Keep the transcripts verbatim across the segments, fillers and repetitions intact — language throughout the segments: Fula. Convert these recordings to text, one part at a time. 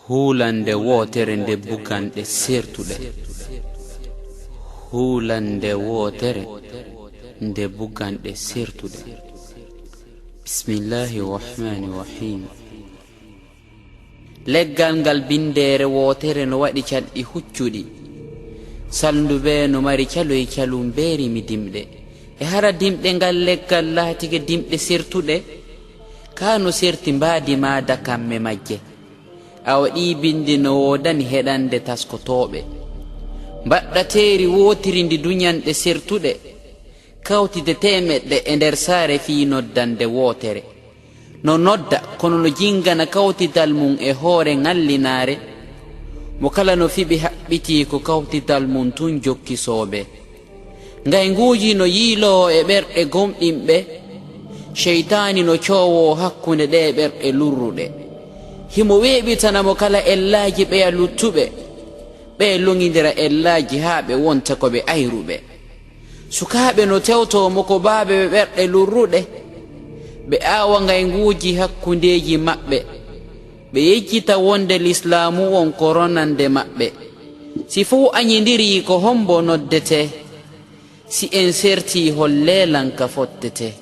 Huulande wootere nde buganɗe sertuɗe. Huulande wootere nde buganɗe sertuɗe. Bismillahi rahmani rahim. Leggal ngal bindeere wootere no waɗi calɗi huccuɗi. Salndu bee no mari caloy calum beeri mi dimɗe. E hara dimɗe ngal leggal laatike dimɗe sertuɗe? Kaa no serti mbaadi maa dakamme majje. Awa ɗii binndi no woodani heɗande taskotooɓe. Mbaɗɗateeri wootiri ndi duñanɗe sertuɗe, kawtide teemeɗɗe e nder saare fii noddande wootere. No nodda, kono no jingana kawtital mum e hoore ŋallinaare. Mo kala no fiɓi haɓɓitii ko kawtital mum tun jokki soobe. Ngaynguuji no yiiloo e ɓerɗe gomɗinɓe, seytaani no coowoo hakkunde ɗee ɓerɗe lurruɗe. Himo weeɓitana mo kala ellaaji ɓeya luttuɓe, ɓe loŋindira ellaaji haa ɓe wonta ko ɓe ayruɓe. Sukaaɓe no tewtoo mo ko baabe ɓe ɓerɗe lurruɗe, ɓe aawa ngaynguuji hakkundeeji maɓɓe, ɓe yejjita wonde lislaamu on ko ronande maɓɓe. Si fow añindirii, ko hombo noddetee? Si en sertii, hol leelan ka fottetee?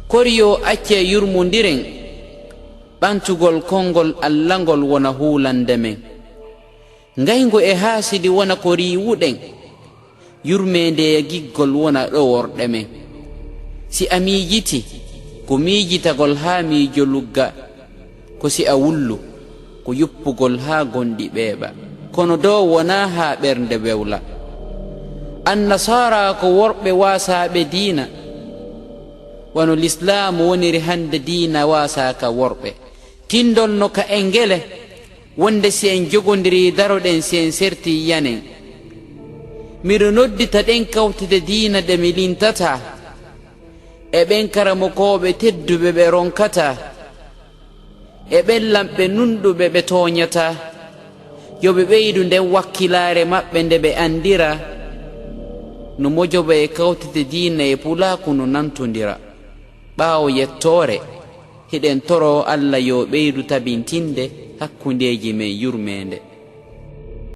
Kori yo accee yurmondiren, ɓantugol konngol Alla ngol wona huulande men. Ngayngu e haasidi wona ko riiwuɗen, yurmeende e giggol wona ɗoworɗe men. Si a miijiti, ko miijitagol haa miijo lugga, ko si a wullu, ko yuppugol haa gonɗi ɓeeɓa. Kono doo wonaa haa ɓernde wewla. Annasaara ko worɓe waasaaɓe diina, wano lislaamu woniri hannde diina waasaaka worɓe. Tindol no ka engele, wonde si en jogondirii daroɗen, si en sertii yi'anen. Miɗo noddita ɗen kawtite diina ɗe mi lintataa, e ɓen karamokooɓe tedduɓe ɓe ronkataa, e ɓen lamɓe nunɗuɓe ɓe tooñataa. Yo ɓe ɓeydu nden wakkilaare maɓɓe nde ɓe anndira. No mojoba e kawtite diina e pulaaku no nantondira. Ɓaawo yettoore, hiɗen toroo Alla yo ɓeydu tabintinde hakkundeeji men yurmeende.